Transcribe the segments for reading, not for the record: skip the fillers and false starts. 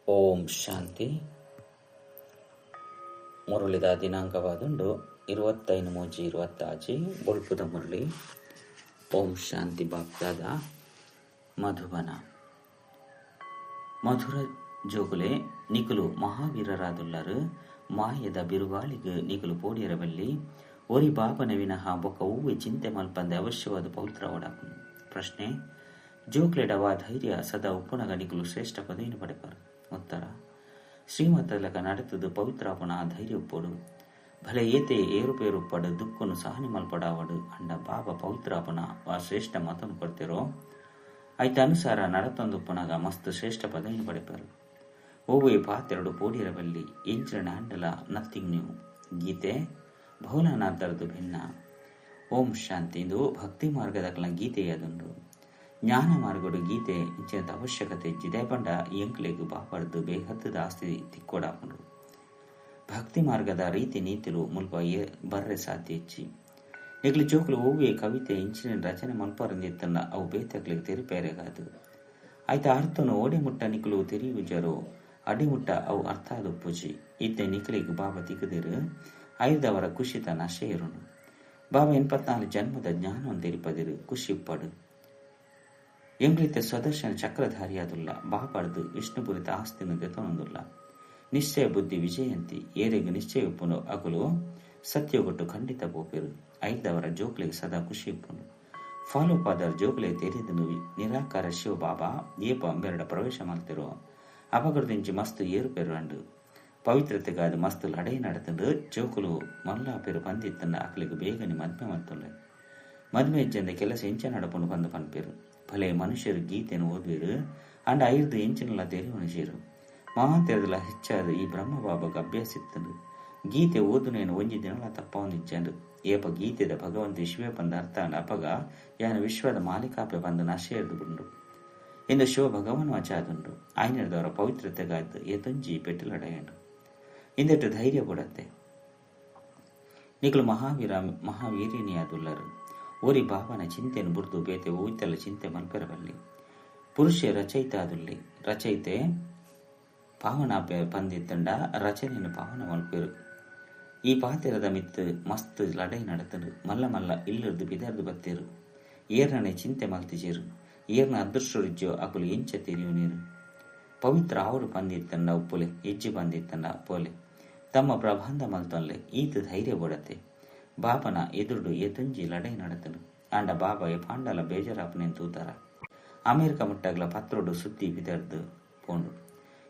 ಓಂ ಶಾಂತಿ. ಮುರಳಿದ ದಿನಾಂಕವಾದುಂಡು 25/3/26 ಬೊಲ್ಪುದ ಮುರಳಿ. ಓಂ ಶಾಂತಿ. ಬಾಪ್ದಾದ, ಮಧುಬನ. ಮಧುರ ಜೋಗುಲೆ, ನಿಕುಲು ಮಹಾವೀರರಾದುಲ್ಲರು. ಮಾಯದ ಬಿರುಗಾಳಿಗೆ ನಿಕುಲು ಪೋಡಿಯರಬಲ್ಲಿ. ಒರಿ ಬಾಬನ ವಿನಃ ಬೊಕ್ಕ ಹೂವೆ ಚಿಂತೆ ಮಲ್ಪಂದೆ ಅವಶ್ಯವಾದ ಪವಿತ್ರವಾಡಾಪುನು. ಪ್ರಶ್ನೆ: ಜೋಕ್ಲೆಡವ ಧೈರ್ಯ ಸದಾ ಉಪ್ಪುನಗ ನಿಕುಲು ಶ್ರೇಷ್ಠ ಪದವಿಯನ್ನು ಪಡೆಪಾರು. ಉತ್ತರ: ಶ್ರೀಮತಲಕ ನಡೆತದು ಪವಿತ್ರಾಪುನ ಆ ಧೈರ್ಯ ಉಪ್ಪೊಡು. ಭಲೆ ಏತೆ ಏರುಪೇರು ಉಪ್ಪಡು, ದುಃಖನು ಸಹನೆ ಮಲ್ಪಡಾವಡು, ಅಂಡ ಬಾಬಾ ಪವಿತ್ರಾಪುನ ವಾ ಶ್ರೇಷ್ಠ ಮತನು ಕೊಡ್ತಿರೋ ಐತ ಅನುಸಾರ ನಡತೊಂದುಪ್ಪುನಗ ಮಸ್ತ್ ಶ್ರೇಷ್ಠ ಪದವಿಯನ್ನು ಪಡೆಪಾರು. ಓವೆ ಪಾತೆರಡು ಪೋಡಿರಬಲ್ಲಿ. ಎಂಚಿನ ಅಂಡಲ ನಥಿಂಗ್ ನ್ಯೂ. ಗೀತೆ ಭೋಲಾನಾಥರದು ಭಿನ್ನ. ಓಂ ಶಾಂತಿ. ಇಂದು ಭಕ್ತಿ ಮಾರ್ಗದ ಗೀತೆಯಾದುಂಡು. ಜ್ಞಾನ ಮಾರ್ಗಡು ಗೀತೆ ಇಂಚಿನ ಅವಶ್ಯಕತೆ ಇಜ್ಜಿ. ಪಂಡ ಎಂಕ್ಲೆಗ್ ಬಾಪರ್ದು ಬೇಹದ್ದದ ಆಸ್ತಿ ತಿಕ್ಕೊಡಾಪುಂಡು. ಭಕ್ತಿ ಮಾರ್ಗದ ರೀತಿ ನೀತಿಲು ಮುಲ್ಪ ಬರ್ರೆ ಸಾಧ್ಯ ಇಜ್ಜಿ. ನಿಕ್ಲು ಜೋಕುಲು ಓವ್ವೆ ಕವಿತೆ ಇಂಚಿನ ರಚನೆ ಮಲ್ಪರಂದಿತ್ತಂಡ ಅವು ಬೇತಕ್ಲೆಗ್ ತೆರಿಪೇರೆಗಾದು. ಆಯ್ತ ಅರ್ಥನು ಓಡೆ ಮುಟ್ಟ ನಿಕ್ಲು ತೆರಿಯುಜರು ಅಡಿಮುಟ್ಟ ಅವು ಅರ್ಥ ಆದುಪ್ಪುಜಿ. ಇತ್ತೆ ನಿಕ್ಲೆಗ್ ಬಾಬಾ ತಿಕ್ಕದಿರು. ಐದವರ ಖುಷಿತ ನಶೆ ಇರುನು. ಬಾಬಾ 84 ಜನ್ಮದ ಜ್ಞಾನವನ್ನು ತೆರಿಪದಿರು, ಖುಷಿ ಉಪ್ಪಡು. ಎಂಗ್ಲಿತ ಸ್ವದರ್ಶನ ಚಕ್ರಧಾರಿಯಾದುಲ್ಲ. ಬಾಪಾಡ್ದು ವಿಷ್ಣುಪುರಿತ ಆಸ್ತಿನ ದೆತೊನೊಂದುಲ್ಲ. ನಿಶ್ಚಯ ಬುದ್ಧಿ ವಿಜಯಂತಿ. ಏರೆಗ್ ನಿಶ್ಚಯ ಉಪ್ಪುನು ಅಕುಲು ಸತ್ಯಗೊಟ್ಟು ಖಂಡಿತ ಪೋಪೆರು. ಐದವರ ಜೋಕ್ಲೆಗ್ ಸದಾ ಖುಷಿ ಉಪ್ಪುನು. ಫಾಲೋ ಪಾದರ್ ಜೋಕ್ಲೆ ತೆರಿದನು. ನಿರಾಕಾರ ಶಿವ ಬಾಬಾ ಏಪ ಅಂಬೆರಡ ಪ್ರವೇಶ ಮಲ್ತಿರೋ ಅಪಗಡದಿಂಚಿ ಮಸ್ತ್ ಏರುಪೇರು ಅಂಡು. ಪವಿತ್ರತೆಗಾದ ಮಸ್ತ್ ಲಡೈ ನಡತಂಡು. ಜೋಕುಲು ಮಲ್ಲ ಪೇರು ಪಂದಿತ್ತಂಡ ಅಕ್ಲೆಗ್ ಬೇಗನೆ ಮದ್ಮೆ ಮಲ್ತೊಲ್ಲೆ. ಮದ್ಮೆ ಇಜ್ಜಂದೆ ಕೆಲಸ ಇಂಚ ನಡಪುಂಡು ಪಂದು ಪನ್ಪೇರು. ಭಲೆ ಮನುಷ್ಯರು ಗೀತೆಯನ್ನು ಓದುವೆರು, ಅಂಡ ಐರ್ದು ಎಂಚಿನಲ ತೆರಿವಣಿಸಿರು. ಮಾತೆರದಲ ಹೆಚ್ಚಾದ ಈ ಬ್ರಹ್ಮ ಬಾಬಾಗ ಅಭ್ಯಾಸ ಇತ್ತಂಡು. ಗೀತೆ ಓದುನೇನು ಒಂಜಿ ದಿನಲ ತಪ್ಪವೊಂದಿಜ್ಜಂಡು. ಏಪ ಗೀತೆದ ಭಗವಂತ ಶಿವೆ ಪಂದ ಅರ್ಥ ಅಂಡ ಅಪಗ ಯಾನ ವಿಶ್ವದ ಮಾಲಿಕಾಪೆ ಪಂದ ನಶೆಯರ್ದು ಬುಂಡು ಎಂದು ಶಿವ ಭಗವಾನ್ ವಚಾದುಂಡು. ಆಯ್ನೆರ್ದವರ ಪವಿತ್ರತೆಗಾದ್ದು ಏತೊಂಜಿ ಪೆಟ್ಟುಲಡಯಂಡು. ಇಂದೆಟ್ಟು ಧೈರ್ಯ ಕೊಡತ್ತೆ. ನಿಕುಲು ಮಹಾವೀರ ಮಹಾವೀರಿಣಿಯಾದುಲ್ಲರು. ಓರಿ ಬಾಬನ ಚಿಂತೆಯನ್ನು ಬುಡ್ದು ಬೇತೆ ಓಯ್ತಲ ಚಿಂತೆ ಮಲ್ಪೆರಬಲ್ಲಿ. ಪುರುಷ ರಚಯಿತ ಆದುಲ್ಲಿ. ರಚಯಿತೆ ಪಾವನ ಪಂದಿತ್ತಂಡ ರಚನೆಯನ್ನು ಪಾವನ ಮಲ್ಪೆರು. ಈ ಪಾತೆರದ ಮಿತ್ತು ಮಸ್ತ್ ಲಡೈ ನಡತನು. ಮಲ್ಲ ಮಲ್ಲ ಇಲ್ಲರ್ದು ಬಿದರ್ದು ಬತ್ತೇರು. ಏರ್ನನೆ ಚಿಂತೆ ಮಲ್ತಿಜೇರು. ಏರ್ನ ಅದೃಷ್ಟರಿಜ್ಜೋ ಅಕುಲು ಎಂಚ ತೆರಿಯು ನೀರು. ಪವಿತ್ರ ಆವಡು ಪಂದಿತ್ತಂಡ ಉಪ್ಪುಲೆ, ಹೆಜ್ಜೆ ಬಂದಿತ್ತಂಡ ಪೋಲೆ ತಮ್ಮ ಪ್ರಬಂಧ ಮಲ್ತೊನ್ಲೆ. ಈತ ಧೈರ್ಯ ಬೊಡತೆ. ಬಾಬನ ಎದುರುಡು ಏತೊಂಜಿ ಲಡೈ ನಡತನು. ಆಂಡ ಬಾಬಾ ಪಾಂಡಲ ಬೇಜಾರಾಪನೆ ತೂತಾರ. ಅಮೆರಿಕ ಮುಟ್ಟಗ್ಲ ಪತ್ರೊಡು ಸುದ್ದಿ ಬಿದರ್ದು ಪೋಂಡು.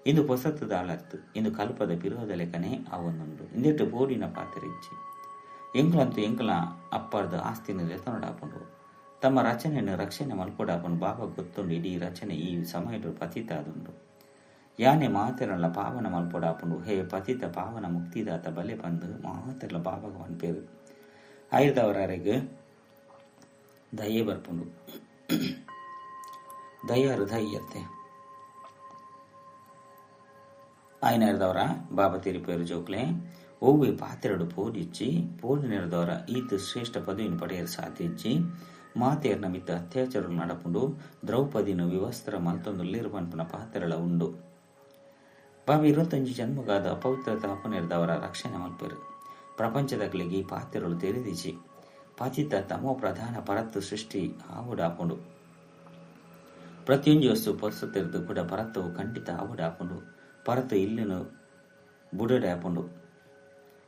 ಇಂದು ಪೊಸತ್ತದ ಆಳತ್ತು. ಇಂದು ಕಲ್ಪದ ಬಿರೋಧ ಲೆಕ್ಕನೆ ಅವೊಂದುಂಡು. ಇಂದೆಟ್ಟು ಬೋಡಿನ ಪಾತೆರಿಜ್ಜಿ. ಎಂಕಲಂತೂ ಎಂಕಲ ಅಪ್ಪರ್ದ ಆಸ್ತಿನ ದೆತೊನಡಾಪುಂಡು. ತಮ್ಮ ರಚನೆಯನ್ನು ರಕ್ಷಣೆ ಮಲ್ಪೊಡಾಪುಂಡು. ಬಾಬಾ ಗೊತ್ತುಂಡು ಇಡೀ ರಚನೆ ಈ ಸಮಯಡು ಪತಿತ ಆದುಂಡು. ಯಾನೆ ಮಾತೆರಲ್ಲ ಪಾವನ ಮಲ್ಪೊಡಾಪುಂಡು. ಹೇ ಪತಿತ ಪಾವನ ಮುಕ್ತಿದಾತ ಬಲೆ ಬಂದು ಮಾತೆರಲ ಬಾಬಾಗ ಪನ್ಪೇರು. ಆಯುರ್ದವರರೆಗ್ ದಯೆ ಬರ್ಪುಂಡು. ದಯಾರು ದಯ್ಯತ್ತೆ. ಆಯ್ನದವರ ಬಾಬಾ ತಿರುಪೇರು ಜೋಕ್ಲೆ, ಒವ್ವೆ ಪಾತೆರಡು ಪೋಡಿಚ್ಚಿ ಪೋಡಿನೆರದವರ ಈತ ಶ್ರೇಷ್ಠ ಪದವಿಯನ್ನು ಪಡೆಯಲು ಸಾಧ್ಯ ಇಜ್ಜಿ. ಮಾತೆಯರ್ನ ಮಿತ್ತ ಅತ್ಯಾಚಾರ ನಡಪುಂಡು. ದ್ರೌಪದಿನ ವಿವಸ್ತ್ರ ಮಲ್ತೊಂದುಲ್ಲೇರು ಪನ್ಪುನ ಪಾತೆರಳ ಉಂಡು. ಬಾಬಾ 25 ಜನ್ಮಗಾದ ಅಪವಿತ್ರ ತಾಪನೆರ್ದವರ ರಕ್ಷಣೆ ಮಲ್ಪೆರು. ಪ್ರಪಂಚದಗಳಿಗೆ ಈ ಪಾತೆರಳು ತೆರೆದಿಜಿ. ಪತಿತ ತಮೋ ಪ್ರಧಾನ ಪರತ್ತು ಸೃಷ್ಟಿ ಆವುಡಾಪುಂಡು. ಪ್ರತಿಯೊಂಜಿ ವಸ್ತು ಪೊಸತೆರ್ದು ಕೂಡ ಪರತ್ತವು ಖಂಡಿತ ಆವುಡಾಪುಂಡು. ಪರತು ಇಲ್ಲಿನ ಬುಡಡೆ ಆಪುಂಡು.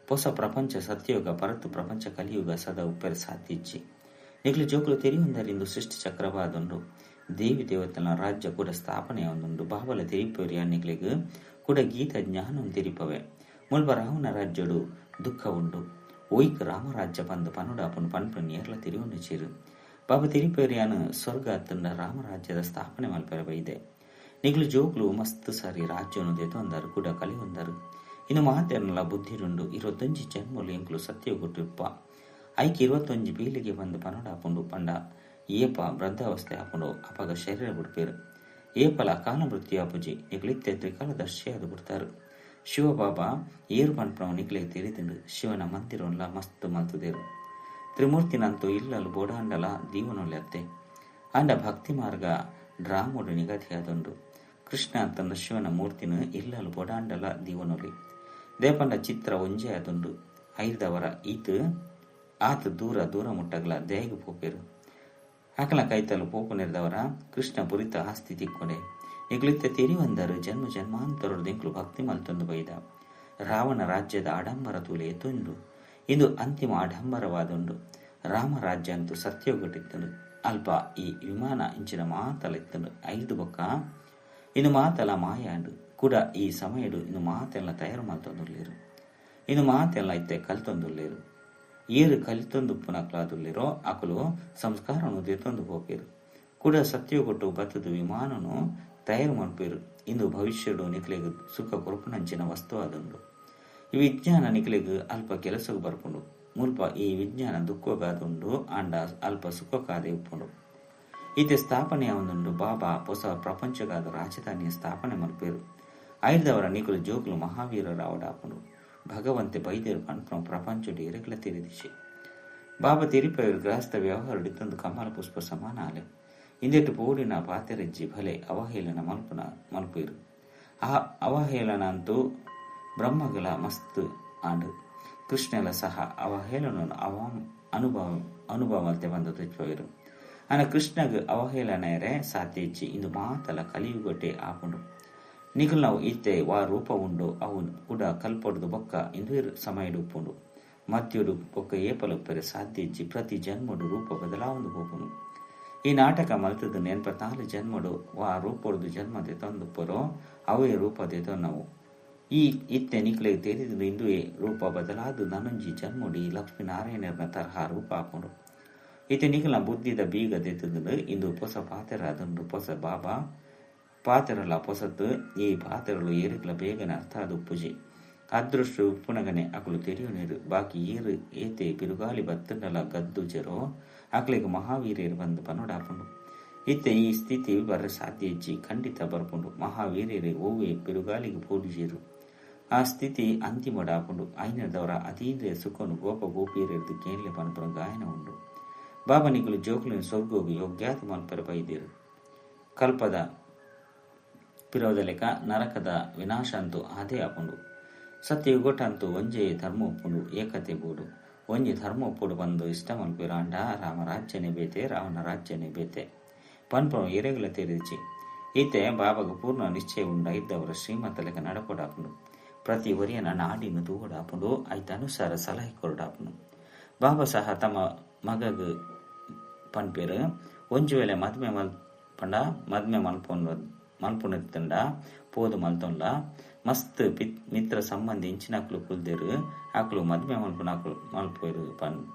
ಹೊಸ ಪ್ರಪಂಚ ಸತ್ಯಯುಗ, ಪರತು ಪ್ರಪಂಚ ಕಲಿಯುಗ ಸದಾ ಉಪ್ಪೆರೆ ಸಾಧ್ಯ ಇಜ್ಜಿ. ನಿಕ್ಲು ಜೋಕುಲು ತೆರಿಯುಂದರಿಂದು ಸೃಷ್ಟಿ ಚಕ್ರವಾದುಂಡು. ದೇವಿ ದೇವತನ ರಾಜ್ಯ ಕೂಡ ಸ್ಥಾಪನೆಯಾದುಂಡು. ಬಾಬಲ ತೆರಿಪೇರಿ ನಿಕ್ಲೆಗ್ ಕೂಡ ಗೀತ ಜ್ಞಾನ ತೆರಿಪವೆ. ಮುಲ್ಪ ರಾವಣ ರಾಜ್ಯಡು ದುಃಖ ಉಂಡು. ಓಯ್ಕ್ ರಾಮರಾಜ್ಯ ಬಂದು ಪನುಡಾಪುನು ಪನ್ಪು ನೇರ್ಲ ತೆರಿಯುಂಡು ಚೀರು. ಬಾಬಾ ತೆರಿಪೇರಿಯಾನು ಸ್ವರ್ಗ ಅತ್ತಂಡ ರಾಮರಾಜ್ಯದ ಸ್ಥಾಪನೆ ಮಲ್ಪೆರ ಬೈದೆ. ನಿಕ್ಲು ಜೋಕ್ಲು ಮಸ್ತ್ ಸಾರಿ ರಾಜ್ಯವನ್ನು ದೆತೊಂದರು ಕೂಡ ಕಲಿಯೊಂದರು. ಇನ್ನು ಮಾತೆರ್ನಲ ಬುದ್ಧಿರುಂಡು. 25 ಜನ್ಮಲು ಎಂಕ್ಲು ಸತ್ಯಗೊಟ್ಟಿಪ್ಪ. ಐಕ್ 21 ಪೀಳಿಗೆ ಬಂದು ಪನುಡಾಪುಂಡು. ಪಂಡ ಏಪ ವೃದ್ಧಾವಸ್ಥೆ ಆಪುಂಡು. ಅಪಗ ಶರೀರ ಬಿಡ್ಪೇರು. ಏಪಲ ಅಕಾಲ ಮೃತ್ಯು ಆಪುಜಿ. ನಿಕ್ಲಿತ್ತೆ ತ್ರಿಕಾಲದರ್ಶಿ ಅದು ಬಿಡ್ತಾರು. ಶಿವಬಾಬಾ ಏರು ಪನ್ಪನವು ನಿಕ್ಲೆಗ್ ತೆರಿದಿಂಡು. ಶಿವನ ಮಂದಿರೊನ್ಲ ಮಸ್ತ್ ಮಲ್ತುದೇರು. ತ್ರಿಮೂರ್ತಿನಂತೂ ಇಲ್ಲಲು ಬೋಡಾಂಡಲ ದೀವನೊಲ್ಲೆ ಅತ್ತೆ. ಆಂಡ ಭಕ್ತಿ ಮಾರ್ಗ ಡ್ರಾಮೋಡು ನಿಗದಿಯಾದುಂಡು. ಕೃಷ್ಣ ಅಂತಂದ ಶಿವನ ಮೂರ್ತಿನ ಇಲ್ಲಲು ಬೊಡಾಂಡಲ ದೀವನೊಲಿ ದೇಪಂಡ ಚಿತ್ರ ಒಂಜೇ ಅದುಂಡು. ಐದವರ ಈತ ಆತ ದೂರ ದೂರ ಮುಟ್ಟಗಲ ದೇಗ ಪೋಪೇರು. ಅಕಲ ಕೈತಲು ಪೋಪುನೆರ್ದವರ ಕೃಷ್ಣ ಪುರಿತ ಆಸ್ತಿ ತಿಕ್ಕೊಡೆ. ನಿಗುಲಿತ್ತ ತೆರಿವಂದರು ಜನ್ಮ ಜನ್ಮಾಂತರೊಡು ದಿಂಕ್ಲು ಭಕ್ತಿ ಮಲ್ತೊಂದು ಬೈದ. ರಾವಣ ರಾಜ್ಯದ ಆಡಂಬರ ತೂಲೆ ಎತ್ತುಂಡು. ಇಂದು ಅಂತಿಮ ಆಡಂಬರವಾದುಂಡು. ರಾಮರಾಜ್ಯ ಅಂತೂ ಸತ್ಯಗೊಟ್ಟಿತ್ತನು. ಅಲ್ಪ ಈ ವಿಮಾನ ಇಂಚಿನ ಮಾತಲ ಇತ್ತನು. ಐದು ಬೊಕ್ಕ ಇನ್ನು ಮಾತಲ ಮಾಯಾಂಡು ಕೂಡ ಈ ಸಮಯಡು ಇನ್ನು ಮಾತೆಲ್ಲ ತಯಾರು ಮಲ್ತೊಂದುಲ್ಲೇರು. ಇನ್ನು ಮಾತೆಲ್ಲ ಇತ್ತೆ ಕಲ್ತೊಂದುಲ್ಲೇರು. ಏರು ಕಲಿತೊಂದು ಉಪ್ಪುನಕ್ಲಾದುಲ್ಲೇರೋ ಅಕಲು ಸಂಸ್ಕಾರನು ದೇತೊಂದು ಹೋಪೇರು. ಕೂಡ ಸತ್ಯಗೊಟ್ಟು ಬತ್ತದ ವಿಮಾನನು ತಯಾರು ಮಲ್ಪೇರು. ಇಂದು ಭವಿಷ್ಯಡು ನಿಕ್ಲೆಗ್ ಸುಖ ಕೊರಪುನಂಚಿನ ವಸ್ತು ಆದುಂಡು. ಈ ವಿಜ್ಞಾನ ನಿಕ್ಲೆಗ್ ಅಲ್ಪ ಕೆಲಸಕ್ಕೆ ಬರ್ಪುಂಡು. ಮುಲ್ಪ ಈ ವಿಜ್ಞಾನ ದುಃಖಗಾದುಂಡು ಆಂಡ ಅಲ್ಪ ಸುಖಕ್ಕಾದೆ ಉಪ್ಪುಂಡು. ಈತೆ ಸ್ಥಾಪನೆ ಒಂದುಂಡು. ಬಾಬಾ ಹೊಸ ಪ್ರಪಂಚಗಾದ ರಾಜಧಾನಿಯ ಸ್ಥಾಪನೆ ಮಲ್ಪೇರು. ಐದವರ ನಿಕುಲು ಜೋಕುಲು ಮಹಾವೀರರಾವಡಾಪುಂಡು. ಭಗವಂತೆ ಬೈದೇರು ಪನ್ಪುನ ಪ್ರಪಂಚಡು ಎರೆಗ್ಲ ತಿರಿದಿಶೆ. ಬಾಬಾ ತಿರಿಪೈರು ಗೃಹಸ್ಥ ವ್ಯವಹಾರಡಿತ್ತೊಂದು ಕಮಲ ಪುಷ್ಪ ಸಮಾನ ಆಲೆ. ಇಂದೆಟ್ಟು ಪೋಡಿನ ಪಾತೆರೆಜ್ಜಿ ಭಲೆ ಅವಹೇಳನ ಮಲ್ಪುನ ಮಲ್ಪೇರು. ಆ ಅವಹೇಳನ ಅಂತೂ ಬ್ರಹ್ಮಗಳ ಮಸ್ತ್ ಆಂಡು. ಕೃಷ್ಣಲ ಸಹ ಅವಹೇಳನ ಅನುಭವ ಅನುಭವ ಬಂದು ತೆಚ್ಚುವರು. ಆನ ಕೃಷ್ಣಗ್ ಅವಹೇಳನೆಯರೆ ಸಾಧ್ಯಜ್ಜಿ. ಇಂದು ಮಾತಲ ಕಲಿಯುಗಟೆ ಆಪುಂಡು. ನಿಗುಲ್ ನಾವು ಇತ್ತೆ ವಾ ರೂಪ ಉಂಡು ಅವು ಕೂಡ ಕಲ್ಪೊಡ್ದು ಬೊಕ್ಕ ಇಂದು ಸಮಯಡು ಉಪ್ಪುಂಡು. ಮದ್ಯುಡು ಬೊಕ್ಕ ಏಪಲುಪ್ಪರೆ ಸಾಧ್ಯಜ್ಜಿ. ಪ್ರತಿ ಜನ್ಮಡು ರೂಪ ಬದಲಾವೊಂದು ಹೋಪುಂಡು. ಈ ನಾಟಕ ಮಲ್ತದ ನೆನಪ ತಾಲು ಜನ್ಮಡು ವಾ ರೂಪೊಡ್ದು ಜನ್ಮ ದೆತೊಂದುಪ್ಪರೋ ಅವೇ ರೂಪ ದೆತೊನ್ನವು. ಈ ಇತ್ತೆ ನಿಕ್ಲೆ ತೆರಿದು ಇಂದುವೆ ರೂಪ ಬದಲಾದು ನನೊಂಜಿ ಜನ್ಮುಡಿ ಲಕ್ಷ್ಮೀನಾರಾಯಣನ ತರಹ ರೂಪ ಹಾಕೊಂಡು. ಇತ್ತೆ ನಿಕಲ ಬುದ್ಧಿದ ಬೀಗ ದೆತ್ತದು ಇಂದು ಪೊಸ ಪಾತೆರ ಅದುಂಡು. ಪೊಸ ಬಾಬಾ ಪಾತೆರಲ ಪೊಸತ್ತು. ಈ ಪಾತೆರಲು ಏರುಗಳ ಬೇಗನೆ ಅರ್ಥ ಅದು ಉಪ್ಪುಜಿ. ಅದೃಷ್ಟ ಉಪ್ಪುನಗನೆ ಅಕಲು ತೆರಿಯುನೇರು. ಬಾಕಿ ಏರು ಏತೆ ಬಿರುಗಾಲಿ ಬತ್ತಂಡಲ ಗದ್ದು ಜೆರೋ ಅಕ್ಲೆಗ್ ಮಹಾವೀರ್ಯರು ಬಂದು ಪನ್ನೊಡಾಪುಂಡು. ಇತ್ತೆ ಈ ಸ್ಥಿತಿ ಬರ್ರೆ ಸಾಧ್ಯ ಇಜ್ಜಿ. ಖಂಡಿತ ಬರ್ಪುಂಡು. ಮಹಾವೀರ್ಯರು ಓವೆ ಬಿರುಗಾಲಿಗೆ ಪೋಡಿಜೇರು. ಆ ಸ್ಥಿತಿ ಅಂತಿಮಡಾಪುಂಡು. ಐನದವರ ಅತೀಂದ್ರಿಯ ಸುಖನು ಗೋಪ ಗೋಪಿಯರೆರ್ದು ಕೇನ್ಲೆ ಪನ್ಪುನ ಗಾಯನ ಉಂಡು. ಬಾಬಾ ನಿಕುಲು ಜೋಕುಲಿನ ಸ್ವರ್ಗೋಗು ಯೋಗ್ಯಾತ ಮಲ್ಪೆರ ಬೈದೇರು. ಕಲ್ಪದ ಪಿರೋದಲೆಕ ನರಕದ ವಿನಾಶ ಅಂತೂ ಅದೇ ಆಪುಂಡು. ಸತ್ಯಯುಗೊಟ ಅಂತೂ ಒಂಜೇ ಧರ್ಮ ಉಪ್ಪುಂಡು. ಏಕತೆ ಬೋಡು. ಒಂಜಿ ಧರ್ಮ ಉಪ್ಪುಡು ಬಂದು ಇಷ್ಟ ಮಲ್ಪೆರು. ಅಂಡ ರಾಮರಾಜ್ಯನೇ ಬೇತೆ, ರಾವಣ ರಾಜ್ಯನೇ ಬೇತೆ ಪನ್ಪುನ ಎರೆಗುಲ ತೆರಿಚಿ. ಈತೆ ಬಾಬಾಗ ಪೂರ್ಣ ನಿಶ್ಚಯ ಉಂಡ. ಇದ್ದವರ ಶ್ರೀಮಂತಲೆಕ ನಡಪೊಡಾಪುಂಡು. ಪ್ರತಿ ಒರಿಯನ ನಾಡಿನ ತೂವಡಾಪುಂಡು. ಐತ ಅನುಸಾರ ಸಲಹೆ ಕೊರಡಾಪುಂಡು. ಬಾಬಾ ಸಹ ತಮ್ಮ ಮಗಗ್ ಪನ್ಪೇರು. ಒಂಜಿ ವೇಳೆ ಮದ್ಮೆ ಮಲ್ಪಂಡ ಮದ್ಮೆ ಮಲ್ಪೊಂಡು ಮಲ್ಪುನತ್ತಂಡ ಪೋದು ಮಲ್ತೊಂಡ ಮಸ್ತ್ ಮಿತ್ರ ಸಂಬಂಧಿ ಇಂಚಿನಕ್ಲು ಕುಲ್ದೇರು. ಆಕ್ಲು ಮದ್ಮೆ ಮಲ್ಪುನಕ್ಲು ಮಲ್ಪೇರು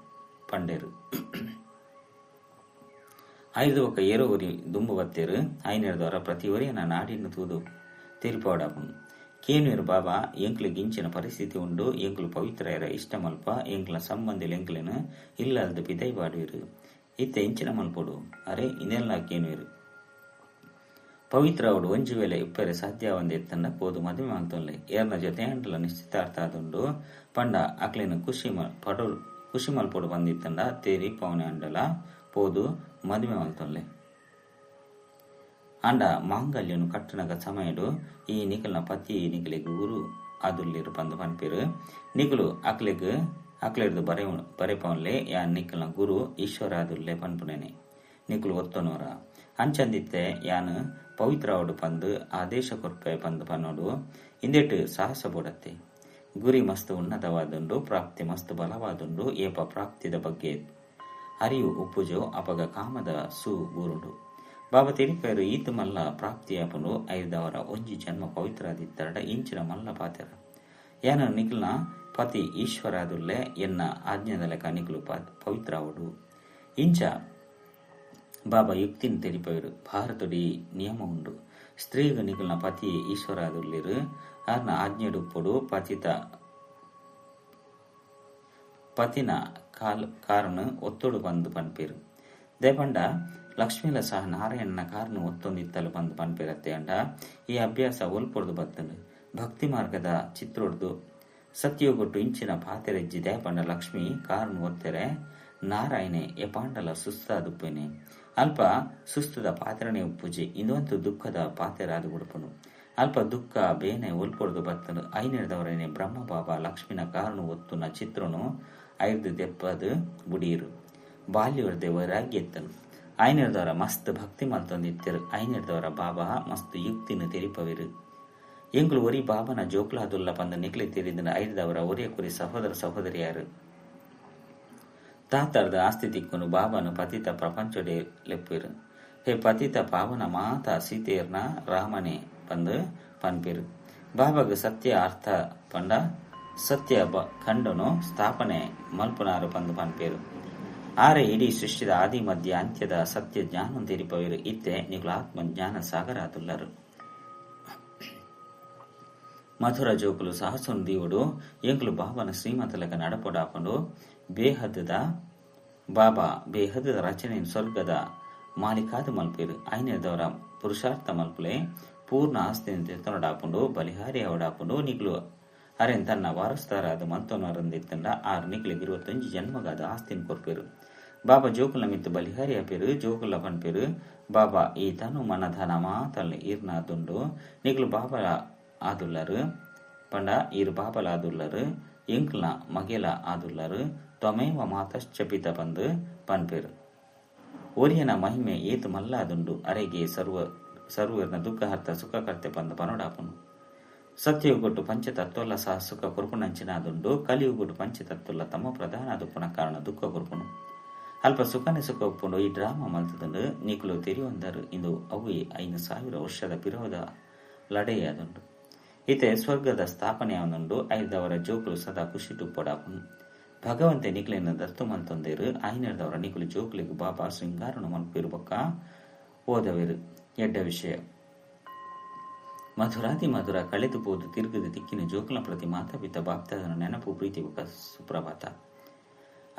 ಪಂಡೇರು. ಐದು ಒಕ್ಕ ಏರೋ ಒರಿ ದುಂಬು ಬತ್ತೇರು. ಐನೆರ್ದವರ ಪ್ರತಿ ಒರಿಯನ ನಾಡಿನ ತೂದು ತೀರ್ಪೋಡಾಪುಂಡು. ಕೇನುವೆರು ಬಾಬಾ ಎಂಕ್ಲು ಗಿಂಚಿನ ಪರಿಸ್ಥಿತಿ ಉಂಡು. ಎಂಕ್ಲು ಪವಿತ್ರ ಇಷ್ಟ ಮಲ್ಪ. ಎಂಕ್ಲ ಸಂಬಂಧಿಲು ಎಂಕ್ಲೆನು ಇಲ್ಲಲ್ದು ಪಿದೈ ಬಾಡುವೆರು. ಇತ್ತೆ ಇಂಚಿನ ಮಲ್ಪೊಡು. ಅರೆ ಇದೆಲ್ಲ ಕೇನುವೆರು. ಪವಿತ್ರ ಅವಡು ಒಂಜಿ ವೇಳೆ ಇಪ್ಪರೆ ಸಾಧ್ಯ ಒಂದೆತ್ತಂಡ ಪೋದು ಮದುವೆ ಮಲ್ತೊನ್ಲೆ. ಏರ್ನ ಜೊತೆ ಅಂಡಲ ನಿಶ್ಚಿತಾರ್ಥ ಆದುಂಡು. ಪಂಡ ಅಕ್ಲೆನ ಖುಷಿ ಪಡೋ ಖುಷಿ ಮಲ್ಪೊಡು ಬಂದಿತ್ತಂಡ ತೇರಿ ಪವನೆ ಅಂಡಲ ಪೋದು ಮದುವೆ ಮಲ್ತೊನ್ಲೆ. ಅಂಡ ಮಾಂಗಲ್ಯನು ಕಟ್ಟನಗ ಸಮಯಡು ಈ ನಿಕಲ್ನ ಪತಿ ನಿಕಲೆಗ್ ಗುರು ಆದುಲ್ಲೇರು ಪಂದು ಪನ್ಪೇರು. ನಿಕಲು ಅಕ್ಲೆಗ್ ಅಕ್ಲೆರ್ದು ಬರೆ ಬರೆಪವನ್ಲೆ ಯಾ ನಿಕಲ್ನ ಗುರು ಈಶ್ವರ ಆದುಲ್ಲೆ ಪನ್ಪುನೇನೆ. ನಿಕಲು ಒತ್ತನೋರ ಅಂಚಂದಿತ್ತೆ ಯಾನು ಪವಿತ್ರ ಅವಡು ಪಂದು ಆದೇಶ ಕೊರ್ಪೆ ಪಂದು ಪನ್ನೋಡು. ಇಂದೆಟ್ಟು ಸಾಹಸ ಬೋಡತ್ತೆ. ಗುರಿ ಮಸ್ತ್ ಉನ್ನತವಾದುಂಡು. ಪ್ರಾಪ್ತಿ ಮಸ್ತ್ ಬಲವಾದುಂಡು. ಏಪ ಪ್ರಾಪ್ತಿದ ಬಗ್ಗೆ ಅರಿವು ಉಪ್ಪುಜೋ ಅಪಗ ಕಾಮದ ಸು ಬೂರುಂಡು. ಬಾಬಾ ತೆರಿಪೇರು ಈತ ಮಲ್ಲ ಪ್ರಾಪ್ತಿಯಾಪುಂಡು. ಐದವರ ಒಂಜಿ ಜನ್ಮ ಪವಿತ್ರಾದಿತ್ತರಡ ಇಂಚಿನ ಮಲ್ಲ ಪಾತೆರ. ಯಾನ ನಿಕಲ್ನ ಪತಿ ಈಶ್ವರಾದುಲ್ಲೆ ಎನ್ನ ಆಜ್ಞಾದಲೆಕ ನಿಕಲು ಪವಿತ್ರ ಅವಡು. ಇಂಚ ಬಾಬಾ ಯುಕ್ತಿನ ತೆರಿಪೇರು. ಭಾರತಡಿ ನಿಯಮ ಉಂಡು. ಸ್ತ್ರೀಗ ನಿಕಲ್ನ ಪತಿ ಈಶ್ವರಾದುಲ್ಲೇರು. ಆರ್ನ ಆಜ್ಞೆಡುಪ್ಪೊಡು. ಪತಿತ ಪತಿನ ಕಾರಣ ಒತ್ತೊಡು ಬಂದು ಪನ್ಪೇರು. ದೇಪಂಡ ಲಕ್ಷ್ಮೀಲ ಸಹ ನಾರಾಯಣನ ಕಾರಣ ಒತ್ತೊಂದಿತ್ತಲು ಬಂದು ಪನ್ಪೇರತ್ತೆ. ಅಂಡ ಈ ಅಭ್ಯಾಸ ಒಲ್ಪೊಡ್ದು ಬತ್ತಂಡು. ಭಕ್ತಿ ಮಾರ್ಗದ ಚಿತ್ರೊಡ್ದು ಸತ್ಯಗೊಟ್ಟು ಇಂಚಿನ ಪಾತೆರೆಜ್ಜಿ. ದೇಪಂಡ ಲಕ್ಷ್ಮಿ ಕಾರಣ ಒತ್ತೆರೆ ನಾರಾಯಣೆ ಎಪಾಂಡಲ ಸುಸ್ತಾದುಪ್ಪೇನೆ. ಅಲ್ಪ ಸುಸ್ತುದ ಪಾತೆರನೆ ಉಪ್ಪುಜಿ. ಇಂದುವಂತು ದುಃಖದ ಪಾತೆರಾದ್ ಬುಡುಪುನು. ಅಲ್ಪ ದುಃಖ ಬೇನೆ ಒಲ್ಪೊಡ್ದು ಬತ್ತುಂಡು. ಐನೆರ್ದವರನೆ ಬ್ರಹ್ಮ ಬಾಬಾ ಲಕ್ಷ್ಮಿನ ಕಾರಣ ಒತ್ತುನ ಚಿತ್ರನು ಐರ್ದು ದೆಪ್ಪದು ಬುಡೀರು. ಬಾಲ್ಯೊರ್ದೆ ವೈರಾಗ್ಯ ಇತ್ತನು. ಐನೆರ್ದವರ ಮಸ್ತ್ ಭಕ್ತಿ ಮಲ್ತೊಂದಿತ್ತೆರು. ಐನೆರ್ದವರ ಬಾಬಾ ಮಸ್ತ್ ಯುಕ್ತಿನ ತೆರಿಪವಿರು. ಎಂಕುಲು ಒರಿ ಬಾಬನ ಜೋಕ್ಲಾದುಲ್ಲ ಪಂದ ನಿಕ್ಲೆ ತೆರಿದಿನ ಐರ್ದವರ ಒರಿಯ ಕುರಿ ಸಹೋದರ ಸಹೋದರಿಯಾರು. ತಾತರ್ದ ಆಸ್ತಿ ತಿಕ್ಕುನು ಬಾಬನು ಪತಿತ ಪ್ರಪಂಚೊಡೆ ಲೆಪ್ಪುವೆರು. ಹೇ ಪತಿತ ಪಾವನ ಮಾತಾ ಸೀತೆಯರ್ನ ರಾಮನೆ ಪಂದ್ ಪನ್ಪೆರು. ಬಾಬಾಗ್ ಸತ್ಯ ಅರ್ಥ ಪಂಡ ಸತ್ಯ ಖಂಡನು ಸ್ಥಾಪನೆ ಮಲ್ಪುನಾರು ಪಂದ್ ಪನ್ಪೆರು. ಆರೆ ಇಡೀ ಸೃಷ್ಟಿದ ಆದಿ ಮಧ್ಯ ಅಂತ್ಯದ ಸತ್ಯ ಜ್ಞಾನ ತೆರಿಪವೆರು. ಇತ್ತೆ ನಿಕುಲು ಆತ್ಮ ಜ್ಞಾನ ಸಾಗರಾದುಲ್ಲರು. ಮಧುರ ಜೋಕುಲು ಸಾಹಸನು ದೀವುಡು ಎಂಕುಲು ಬಾಬನ ಶ್ರೀಮಂತಲಕ ನಡಪೊಡಾಪುಂಡು. ಬೇಹದ್ದದ ಬಾಬಾ ಬೇಹದ್ದದ ರಚನೆ ಸ್ವರ್ಗದ ಮಾಲಿಕಾದ ಮಲ್ಪೇರು. ಐನೆದವರ ಪುರುಷಾರ್ಥ ಮಲ್ಪುಲೆ ಪೂರ್ಣ ಆಸ್ತಿನ ತೆತ್ತೊನಡಾಪುಂಡು ಬಲಿಹಾರಿ ಅವಡಾಪುಂಡು. ನಿಕ್ಲು ಅರೆನ್ ತನ್ನ ವಾರಸ್ತಾರಾದ ಮಲ್ತೊನರಂದಿತ್ತಂಡ ಆರು ನಿಕ್ಲಿಗೆ 21 ಜನ್ಮಗಾದ ಆಸ್ತಿನ ಕೊರ್ಪೇರು. ಬಾಬಾ ಜೋಕುಲ ಮಿತ್ತು ಬಲಿಹಾರಿ ಆಪೇರು. ಜೋಕುಲ ಪನ್ಪೇರು ಬಾಬಾ ಈ ತನು ಮನ ಧನ ಮಾತಲ್ ಈರ್ನ ದುಂಡು. ನಿಕ್ಲು ಬಾಬಾ ಆದುಲ್ಲರು ಪಂಡ ಈರು ಬಾಬಲ ಆದುಲ್ಲರು ಎಂಕ್ಲ ಮಗೆಲ ಆದುಲ್ಲರು. ತ್ವಮೇವ ಮಾತಶ್ಚ ಪಿತ ಪಂದು ಪನ್ಪೇರು. ಒರಿಯನ ಮಹಿಮೆ ಏತು ಮಲ್ಲಾದುಂಡು. ಅರೆಗೆ ಸರ್ವರ್ನ ದುಃಖಹರ್ತ ಸುಖಕರ್ತೆ ಪಂದು ಪನೊಡಾಪುನು. ಸತ್ಯಯುಗೊಟ್ಟು ಪಂಚತತ್ವಲ್ಲ ಸಹ ಸುಖ ಕೊರ್ಪುನಂಚಿನಾದುಂಡು. ಕಲಿಯುಗೊಟ್ಟು ಪಂಚತತ್ವಲ್ಲ ತಮ್ಮ ಪ್ರಧಾನ ದುಪ್ಪುನ ಕಾರಣ ದುಃಖ ಕೊರ್ಪುನು. ಅಲ್ಪ ಸುಖನೆ ಸುಖ ಉಪ್ಪುಂಡು. ಈ ಡ್ರಾಮಾ ಮಲ್ತದುಂಡು ನಿಕುಲು ತೆರಿಯೊಂದರು. ಇಂದು ಅವು 5000 ವರ್ಷದ ಪಿರೋಧ ಲಡೆಯಾದುಂಡು. ಇತೆ ಸ್ವರ್ಗದ ಸ್ಥಾಪನೆಯಾದುಂಡು. ಐದವರ ಜೋಕುಲು ಸದಾ ಖುಷಿಟುಪ್ಪೊಡಾಪುನು. ಭಗವಂತೆ ನಿಕ್ಲೆನ ದತ್ತು ಮಲ್ತೊಂದೇರು. ಐನೆರ್ದವರ ನಿಕುಲು ಜೋಕುಲಿಗೆ ಬಾಬಾ ಶೃಂಗಾರನು ಮಲ್ಪಿರು ಬೊಕ್ಕ ಓದವೇರು. ಎಡ್ಡ ವಿಷಯ ಮಧುರಾತಿ ಮಧುರ ಕಳೆದು ಪೋದು ತಿರುಗದು ತಿಕ್ಕಿನ ಜೋಕುಲ ಪ್ರತಿ ಮಾತಾಪಿತ ಬಾಪ್ತಾದನ ನೆನಪು ಪ್ರೀತಿ ಬೊಕ್ಕ ಸುಪ್ರಭಾತ.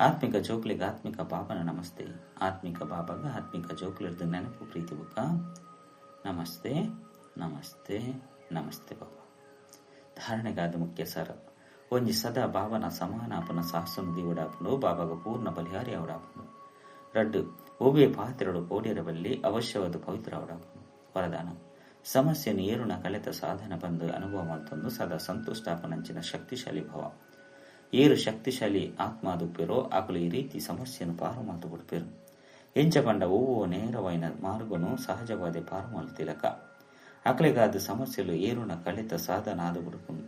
ಆತ್ಮಿಕ ಜೋಕುಲಿಗೆ ಆತ್ಮಿಕ ಬಾಬನ ನಮಸ್ತೆ. ಆತ್ಮಿಕ ಬಾಬಾಗ ಆತ್ಮಿಕ ಜೋಕುಲಿರ್ದು ನೆನಪು ಪ್ರೀತಿ ಬೊಕ್ಕ ನಮಸ್ತೆ ನಮಸ್ತೆ ನಮಸ್ತೆ ಬಾಬಾ. ಧಾರಣೆಗಾದ ಮುಖ್ಯ ಸರ ಒಂಜಿ ಸದಾ ಬಾಬನ ಸಮಾನಾಪನ ಸಾಹಸನು ದೀವಡಾಪುಂಡು. ಬಾಬಾಗ ಪೂರ್ಣ ಬಲಿಹಾರಿ ಅವಡಾಪುಂಡು. ರಡ್ಡು ಒಬ್ಬೆ ಪಾತ್ರೆಡು ಪೋಡಿರಬಲ್ಲಿ ಅವಶ್ಯವಾದ ಪವಿತ್ರ ಅವಡಾಪುಂಡು. ವರದಾನ ಸಮಸ್ಯೆಯನ್ನು ಏರುಣ ಕಲೆತ ಸಾಧನ ಬಂದು ಅನುಭವ ಮಲ್ತೊಂದು ಸದಾ ಸಂತುಷ್ಟಾಪನಂಚಿನ ಶಕ್ತಿಶಾಲಿ ಭವ. ಏರು ಶಕ್ತಿಶಾಲಿ ಆತ್ಮ ದುಪ್ಪೇರೋ ಆಕಲು ಈ ರೀತಿ ಸಮಸ್ಯೆಯನ್ನು ಪಾರು ಮಲ್ತು ಬಿಡ್ಪೇರು. ಎಂಚ ಪಂಡ ಒವ್ವೋ ನೇರವೈನ ಮಾರ್ಗನು ಸಹಜವಾದ ಪಾರು ಮಲ್ತಿಲಕ ಅಕಲೆಗಾದ ಸಮಸ್ಯೆಲು ಏರುಣ ಕಲಿತ ಸಾಧನ ಆದು ಬಿಡ್ಪುಂಡು.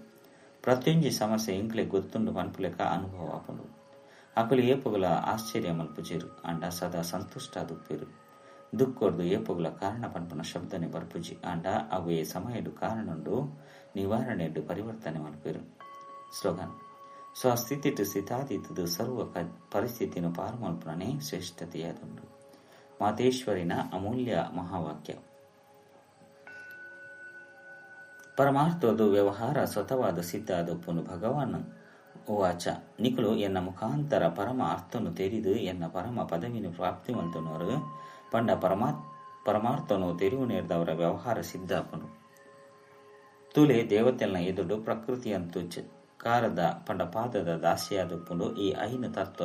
ಪ್ರತಿಯೊಂಜಿ ಸಮಸ್ಯೆ ಎಂಕ್ಲೆ ಗೊತ್ತುಂಡು ಪನ್ಪುಲೆಕ ಅನುಭವ ಆಪುಂಡು. ಅಕಲು ಏಪುಗಲ ಆಶ್ಚರ್ಯ ಮಲ್ಪುಜೇರು ಆಂಡ ಸದಾ ಸಂತುಷ್ಟ ದುಪ್ಪೇರು. ದುಃಖೊರ್ದು ಏಪುಗಲ ಕಾರಣ ಪನ್ಪುನ ಶಬ್ದನೆ ಬರ್ಪುಜಿ ಆಂಡ ಅವೇ ಸಮಯಡು ಕಾರಣುಂಡು ನಿವಾರಣೆಡು ಪರಿವರ್ತನೆ ಮಲ್ಪೇರು. ಸ್ಲೋಗನ್ ಸ್ವಸ್ಥಿತಿ ಸ್ಥಿತಾತೀತದ ಸರ್ವ ಪರಿಸ್ಥಿತಿಯನ್ನು ಪಾರು ಮಲ್ಪುನನೇ ಶ್ರೇಷ್ಠತೆಯಾದುಂಡು. ಮಾತೇಶ್ವರಿನ ಅಮೂಲ್ಯ ಮಹಾವಾಕ್ಯ. ಪರಮಾರ್ಥದ ವ್ಯವಹಾರ ಸ್ವತವಾದ ಸಿದ್ಧ ಆದೊಪ್ಪುನು. ಭಗವಾನ್ ಉವಾಚ ನಿಕುಲು ಎನ್ನ ಮುಖಾಂತರ ಪರಮ ಅರ್ಥನು ತೆರಿದು ಎನ್ನ ಪರಮ ಪದವಿನು ಪ್ರಾಪ್ತಿ ಮಲ್ತನವರು ಪಂಡ ಪರಮಾರ್ಥನು ತೆರಿವು ನೇರ್ದವರ ವ್ಯವಹಾರ ಸಿದ್ಧಾಪನು. ತುಲೆ ದೇವತೆಲ್ನ ಎದುಡು ಪ್ರಕೃತಿಯಂತೂ ಕಾರದ ಪಂಡ ಪಾದದ ದಾಸಿಯಾದೊಪ್ಪುಂಡು. ಈ ಐನು ತತ್ವ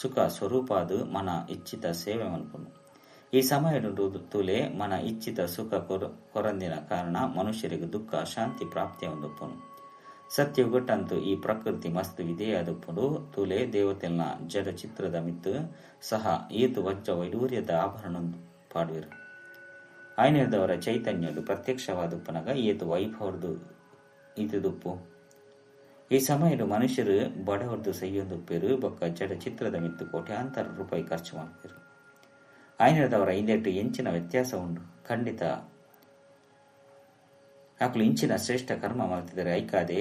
ಸುಖ ಸ್ವರೂಪಾದು ಮನ ಇಚ್ಛಿತ ಸೇವೆ ಮನ್ಪುಂಡು. ಈ ಸಮಯಡು ತುಲೆ ಮನ ಇಚ್ಛಿತ ಸುಖ ಕೊರಂದಿನ ಕಾರಣ ಮನುಷ್ಯರಿಗೆ ದುಃಖ ಅಶಾಂತಿ ಪ್ರಾಪ್ತಿಯ ಒಂದೊಪ್ಪುನು. ಸತ್ಯಯುಗಟ್ಟಂತೂ ಈ ಪ್ರಕೃತಿ ಮಸ್ತ್ ವಿಧೇಯಾದೊಪ್ಪುಂಡು. ತುಲೆ ದೇವತೆಲ್ನ ಜಡ ಚಿತ್ರದ ಮಿತ್ತು ಸಹ ಏತು ವಜ್ರ ವೈಡೂರ್ಯದ ಆಭರಣ ಪಾಡುವರು. ಆಯ್ನೆದವರ ಚೈತನ್ಯಡು ಪ್ರತ್ಯಕ್ಷವಾದಪ್ಪನಗ ಏತು ವೈಭವರ್ದು ಇತುದುಪ್ಪು. ಈ ಸಮಯಡು ಮನುಷ್ಯರು ಬಡವರ್ದು ಸೈಯೊಂದುಪ್ಪೇರು ಬೊಕ್ಕ ಜಡ ಚಿತ್ರದ ಮಿತ್ತು ಕೋಟ್ಯಾಂತರ ರೂಪಾಯಿ ಖರ್ಚು ಮಾಡ್ಪೇರು. ಆಯ್ನೆದವರ ಇಂದೆಟ್ಟು ಎಂಚಿನ ವ್ಯತ್ಯಾಸ ಉಂಡು. ಖಂಡಿತ ಆಕಲು ಇಂಚಿನ ಶ್ರೇಷ್ಠ ಕರ್ಮ ಮಲ್ತಿದರೆ ಐಕಾದೆ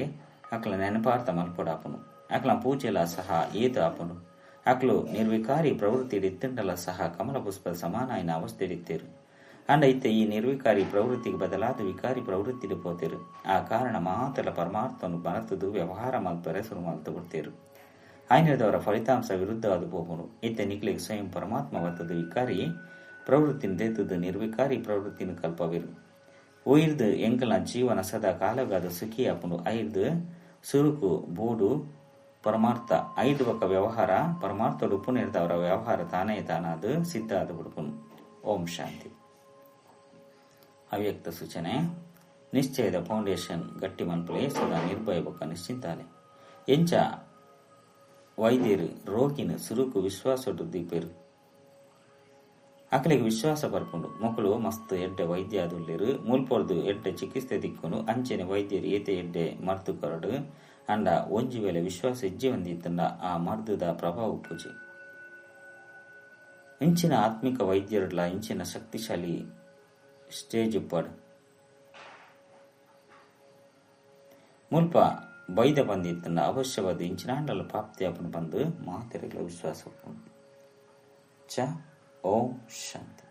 ಆಕಲ ನೆನಪಾರ್ಥ ಮಲ್ಪೊಡಾಪನು. ಆಕಲ ಪೂಜೆಲ ಸಹ ಏತು ಆಪನು. ಆಕಲು ನಿರ್ವಿಕಾರಿ ಪ್ರವೃತ್ತಿ ಇತ್ತಂಡಲ ಸಹ ಕಮಲ ಪುಷ್ಪದ ಸಮಾನಾಯನ ಅವಸ್ಥೆಡಿತ್ತೇರು. ಅಂಡ ಇತ್ತೆ ಈ ನಿರ್ವಿಕಾರಿ ಪ್ರವೃತ್ತಿಗೆ ಬದಲಾದ ವಿಕಾರಿ ಪ್ರವೃತ್ತಿ ಪೋತೇರು. ಆ ಕಾರಣ ಮಾತಲ ಪರಮಾರ್ಥವನ್ನು ಮರೆತದು ವ್ಯವಹಾರ ಮಲ್ಪರೆ ಶುರು ಮಲ್ತು ಬಿಡ್ತೇರು. ಆಯ್ನದವರ ಫಲಿತಾಂಶ ವಿರುದ್ಧವಾದ ಪೋಪುನು. ಇತ್ತೆ ನಿಕ್ಲಿಗೆ ಸ್ವಯಂ ಪರಮಾತ್ಮ ಬತ್ತದು ವಿಕಾರಿ ಪ್ರವೃತ್ತಿನ ದೇತದು ನಿರ್ವಿಕಾರಿ ಪ್ರವೃತ್ತಿನ ಕಲ್ಪವಿರು. ಉಯಿರ್ದು ಎಂಕಲ್ನ ಜೀವನ ಸದಾ ಕಾಲಗಾದ ಸುಖಿಯಾಪುಂಡು. ಐರ್ದು ಸುರುಕು ಬೋಡು ಪರಮಾರ್ಥ ಐದು ಬಕ್ಕ ವ್ಯವಹಾರ ಪರಮಾರ್ಥಡು ಪುನರ್ದವರ ವ್ಯವಹಾರ ತಾನೇ ತಾನಾದು ಸಿದ್ಧ ಆದ ಬಿಡ್ಪುನು. ಓಂ ಶಾಂತಿ. ಅವ್ಯಕ್ತ ಸೂಚನೆ: ನಿಶ್ಚಯದ ಫೌಂಡೇಶನ್ ಗಟ್ಟಿ ಮನ್ಪುಲೆ, ಸದಾ ನಿರ್ಭಯ ಬೊಕ್ಕ ನಿಶ್ಚಿಂತಾಲೆ. ಎಂಚ ವೈದ್ಯರು ರೋಗಿನ ಸುರುಕು ವಿಶ್ವಾಸೊಡು ದೀಪೆರ್, ಅಕಲೆಗ್ ವಿಶ್ವಾಸ ಬರ್ಪುಂಡು, ಮೊಕುಲು ಮಸ್ತ್ ಎಡ್ಡೆ ವೈದ್ಯ ಆದುಲ್ಲೆರ್, ಮುಲ್ಪೊರ್ದು ಎಡ್ಡೆ ಚಿಕಿತ್ಸೆ ತಿಕ್ಕುಂಡು. ಅಂಚೆನೆ ವೈದ್ಯೆರ್ ಏತೆ ಎಡ್ಡೆ ಮರ್ದ್ ಕೊರಡ್, ಆಂಡ ಒಂಜಿ ವೇಳೆ ವಿಶ್ವಾಸ ಇಜ್ಜವಂದೆ ಇತ್ತ್ಂಡ ಆ ಮರ್ದ್ದ ಪ್ರಭಾವ ಉಪ್ಪುಜಿ. ಇಂಚಿನ ಆತ್ಮಿಕ ವೈದ್ಯರುಡ್ಲ ಇಂಚಿನ ಶಕ್ತಿಶಾಲಿ ಸ್ಟೇಜ್ ಉಪ್ಪಡ್. ಮುಲ್ಪ ಬೈದ ಪಂದ್ ಇತ್ತ್ಂಡ ಅವಶ್ಯವಾದ್ ಇಂಚಿನಾಂಡಲ ಪ್ರಾಪ್ತಿ ಆಪುಂಡು ಪಂದ್ ಮಾತೆರೆಗ್ಲ ವಿಶ್ವಾಸ ಉಪ್ಪುಂಡು. ಚ ಓಂ ಶಾಂತಿ.